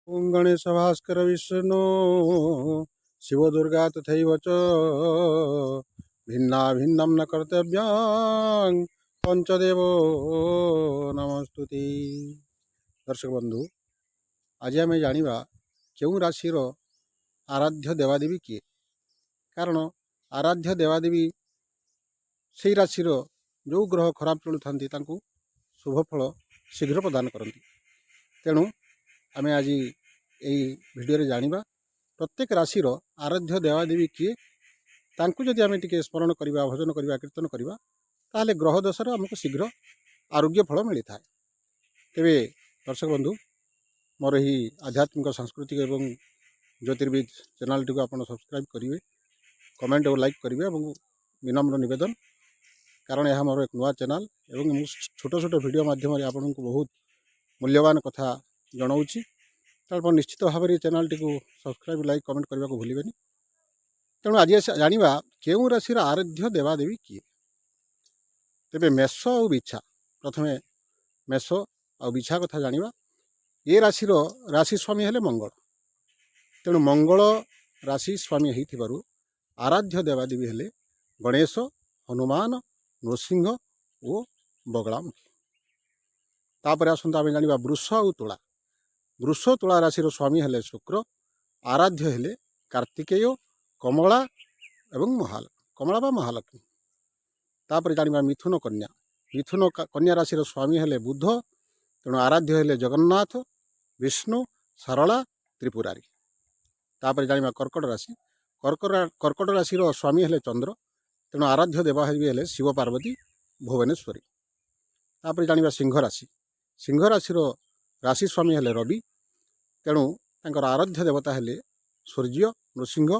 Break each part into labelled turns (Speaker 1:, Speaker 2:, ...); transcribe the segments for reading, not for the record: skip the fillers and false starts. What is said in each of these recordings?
Speaker 1: ଓଁ ଗଣେଶ, ଭାସ୍କର, ବିଷ୍ଣୁ, ଶିବ, ଦୁର୍ଗା ତଥୈବ ଚ, ଭିନ୍ନା ଭିନ୍ନಂ ନ କର୍ତ୍ତବ୍ୟଂ ପଞ୍ଚଦେବ ନମସ୍ତୁତେ। ଦର୍ଶକ ବନ୍ଧୁ, ଆଜି ଆମେ ଜାଣିବା କେଉଁ ରାଶିର ଆରାଧ୍ୟ ଦେବାଦେବୀ କିଏ। କାରଣ ଆରାଧ୍ୟ ଦେବାଦେବୀ ସେଇ ରାଶିର ଯେଉଁ ଗ୍ରହ ଖରାପ ଚଳୁଥାନ୍ତି, ତାଙ୍କୁ ଶୁଭ ଫଳ ଶୀଘ୍ର ପ୍ରଦାନ କରନ୍ତି। ତେଣୁ ଆମେ ଆଜି ଏଇ ଭିଡ଼ିଓରେ ଜାଣିବା ପ୍ରତ୍ୟେକ ରାଶିର ଆରାଧ୍ୟ ଦେବାଦେବୀ କିଏ। ତାଙ୍କୁ ଯଦି ଆମେ ଟିକେ ସ୍ମରଣ କରିବା, ଭଜନ କରିବା, କୀର୍ତ୍ତନ କରିବା, ତାହେଲେ ଗ୍ରହ ଦୋଷର ଆମକୁ ଶୀଘ୍ର ଆରୋଗ୍ୟ ଫଳ ମିଳିଥାଏ। ତେବେ ଦର୍ଶକ ବନ୍ଧୁ, ମୋର ଏହି ଆଧ୍ୟାତ୍ମିକ, ସାଂସ୍କୃତିକ ଏବଂ ଜ୍ୟୋତିର୍ବିଦ ଚ୍ୟାନେଲଟିକୁ ଆପଣ ସବସ୍କ୍ରାଇବ୍ କରିବେ, କମେଣ୍ଟ ଓ ଲାଇକ୍ କରିବେ ଏବଂ ବିନମ୍ର ନିବେଦନ, କାରଣ ଏହା ମୋର ଏକ ନୂଆ ଚ୍ୟାନେଲ ଏବଂ ମୁଁ ଛୋଟ ଛୋଟ ଭିଡ଼ିଓ ମାଧ୍ୟମରେ ଆପଣଙ୍କୁ ବହୁତ ମୂଲ୍ୟବାନ କଥା ଜଣାଉଛି। ତେଣୁ ଆପଣ ନିଶ୍ଚିତ ଭାବରେ ଏ ଚ୍ୟାନେଲଟିକୁ ସବସ୍କ୍ରାଇବ୍, ଲାଇକ୍, କମେଣ୍ଟ କରିବାକୁ ଭୁଲିବେନି। ତେଣୁ ଆଜି ଆସି ଜାଣିବା କେଉଁ ରାଶିର ଆରାଧ୍ୟ ଦେବାଦେବୀ କିଏ। ତେବେ ମେଷ ଆଉ ବିଛା, ପ୍ରଥମେ ମେଷ ଆଉ ବିଛା କଥା ଜାଣିବା। ଏ ରାଶିର ରାଶି ସ୍ୱାମୀ ହେଲେ ମଙ୍ଗଳ। ତେଣୁ ମଙ୍ଗଳ ରାଶି ସ୍ୱାମୀ ହେଇଥିବାରୁ ଆରାଧ୍ୟ ଦେବାଦେବୀ ହେଲେ ଗଣେଶ, ହନୁମାନ, ନୃସିଂହ ଓ ବଗଳାମୁଖୀ। ତାପରେ ଆସନ୍ତୁ ଆମେ ଜାଣିବା ବୃଷ ଆଉ ତୁଳା। ବୃଷ ତୁଳା ରାଶିର ସ୍ୱାମୀ ହେଲେ ଶୁକ୍ର। ଆରାଧ୍ୟ ହେଲେ କାର୍ତ୍ତିକେୟ, କମଳା ଏବଂ କମଳା ବା ମହାଲକ୍ଷ୍ମୀ। ତାପରେ ଜାଣିବା ମିଥୁନ କନ୍ୟା। ମିଥୁନ କନ୍ୟା ରାଶିର ସ୍ୱାମୀ ହେଲେ ବୁଧ। ତେଣୁ ଆରାଧ୍ୟ ହେଲେ ଜଗନ୍ନାଥ, ବିଷ୍ଣୁ, ସାରଳା, ତ୍ରିପୁରାରୀ। ତାପରେ ଜାଣିବା କର୍କଟ ରାଶି। କର୍କଟ ରାଶିର ସ୍ୱାମୀ ହେଲେ ଚନ୍ଦ୍ର। ତେଣୁ ଆରାଧ୍ୟ ଦେବାଦେବୀ ହେଲେ ଶିବ ପାର୍ବତୀ, ଭୁବନେଶ୍ୱରୀ। ତାପରେ ଜାଣିବା ସିଂହ ରାଶି। ସିଂହ ରାଶିର ରାଶି ସ୍ୱାମୀ ହେଲେ ରବି। ତେଣୁ ତାଙ୍କର ଆରାଧ୍ୟ ଦେବତା ହେଲେ ସୂର୍ଯ୍ୟ, ନୃସିଂହ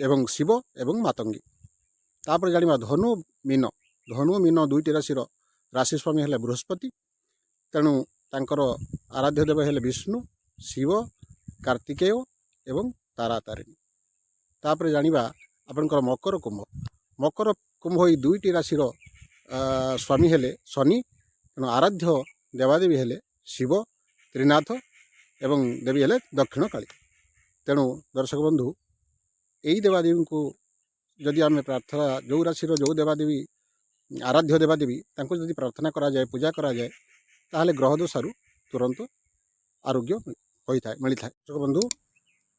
Speaker 1: ଏବଂ ଶିବ ଏବଂ ମାତଙ୍ଗୀ। ତାପରେ ଜାଣିବା ଧନୁ ମୀନ। ଧନୁ ମୀନ ଦୁଇଟି ରାଶିର ରାଶି ସ୍ୱାମୀ ହେଲେ ବୃହସ୍ପତି। ତେଣୁ ତାଙ୍କର ଆରାଧ୍ୟ ଦେବ ହେଲେ ବିଷ୍ଣୁ, ଶିବ, କାର୍ତ୍ତିକେୟ ଏବଂ ତାରା ତାରିଣୀ। ତାପରେ ଜାଣିବା ଆପଣଙ୍କର ମକର କୁମ୍ଭ। ମକର କୁମ୍ଭ ଏଇ ଦୁଇଟି ରାଶିର ସ୍ୱାମୀ ହେଲେ ଶନି। ତେଣୁ ଆରାଧ୍ୟ ଦେବାଦେବୀ ହେଲେ ଶିବ, ତ୍ରିନାଥ ଏବଂ ଦେବୀ ହେଲେ ଦକ୍ଷିଣ କାଳୀ। ତେଣୁ ଦର୍ଶକ ବନ୍ଧୁ, ଏଇ ଦେବାଦେବୀଙ୍କୁ ଯଦି ଆମେ ପ୍ରାର୍ଥନା, ଯେଉଁ ରାଶିର ଯେଉଁ ଦେବାଦେବୀ ଆରାଧ୍ୟ ଦେବାଦେବୀ, ତାଙ୍କୁ ଯଦି ପ୍ରାର୍ଥନା କରାଯାଏ, ପୂଜା କରାଯାଏ, ତାହେଲେ ଗ୍ରହ ଦୋଷରୁ ତୁରନ୍ତ ଆରୋଗ୍ୟ ହୋଇଥାଏ, ମିଳିଥାଏ। ଦର୍ଶକ ବନ୍ଧୁ,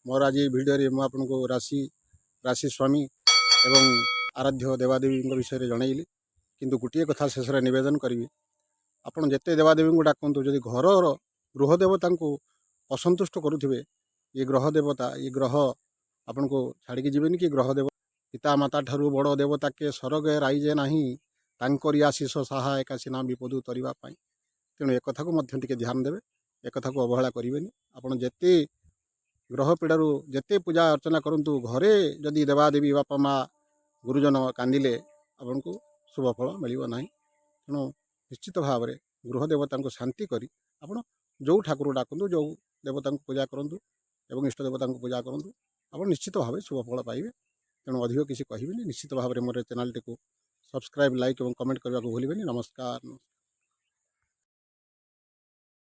Speaker 1: ମୋର ଆଜି ଏଇ ଭିଡ଼ିଓରେ ମୁଁ ଆପଣଙ୍କୁ ରାଶି, ରାଶି ସ୍ୱାମୀ ଏବଂ ଆରାଧ୍ୟ ଦେବାଦେବୀଙ୍କ ବିଷୟରେ ଜଣାଇଲି। କିନ୍ତୁ ଗୋଟିଏ କଥା ଶେଷରେ ନିବେଦନ କରିବି, ଆପଣ ଯେତେ ଦେବାଦେବୀଙ୍କୁ ଡାକନ୍ତୁ, ଯଦି ଘରର ଗୃହ ଦେବତାଙ୍କୁ ଅସନ୍ତୁଷ୍ଟ କରୁଥିବେ, ଏ ଗ୍ରହ ଦେବତା, ଏ ଗ୍ରହ ଆପଣଙ୍କୁ ଛାଡ଼ିକି ଯିବେନି କି ଗ୍ରହ ଦେବ। ପିତା ମାତା ଠାରୁ ବଡ଼ ଦେବତା କେ ସରଗେ ରାଇଜେ ନାହିଁ, ତାଙ୍କରି ଆଶିଷ ସାହା ଏକା ସିନା ବିପଦୁ ତରିବା ପାଇଁ। ତେଣୁ ଏକଥାକୁ ମଧ୍ୟ ଟିକେ ଧ୍ୟାନ ଦେବେ, ଏକଥାକୁ ଅବହେଳା କରିବେନି। ଆପଣ ଯେତେ ଗ୍ରହ ପୀଡ଼ାରୁ ଯେତେ ପୂଜା ଅର୍ଚ୍ଚନା କରନ୍ତୁ, ଘରେ ଯଦି ଦେବାଦେବୀ, ବାପା ମା, ଗୁରୁଜନ କାନ୍ଦିଲେ ଆପଣଙ୍କୁ ଶୁଭ ଫଳ ମିଳିବ ନାହିଁ। ତେଣୁ ନିଶ୍ଚିତ ଭାବରେ ଗୃହ ଦେବତାଙ୍କୁ ଶାନ୍ତି କରି ଆପଣ ଯେଉଁ ଠାକୁର ଡାକନ୍ତୁ, ଯେଉଁ ଦେବତାଙ୍କୁ ପୂଜା କରନ୍ତୁ ଏବଂ ଇଷ୍ଟ ଦେବତାଙ୍କୁ ପୂଜା କରନ୍ତୁ, ଆପଣ ନିଶ୍ଚିତ ଭାବେ ଶୁଭ ଫଳ ପାଇବେ। ତେଣୁ ଅଧିକ କିଛି କହିବିନି। ନିଶ୍ଚିତ ଭାବରେ ମୋର ଚ୍ୟାନେଲଟିକୁ ସବସ୍କ୍ରାଇବ୍, ଲାଇକ୍ ଏବଂ କମେଣ୍ଟ କରିବାକୁ ଭୁଲିବେନି। ନମସ୍କାର, ନମସ୍କାର।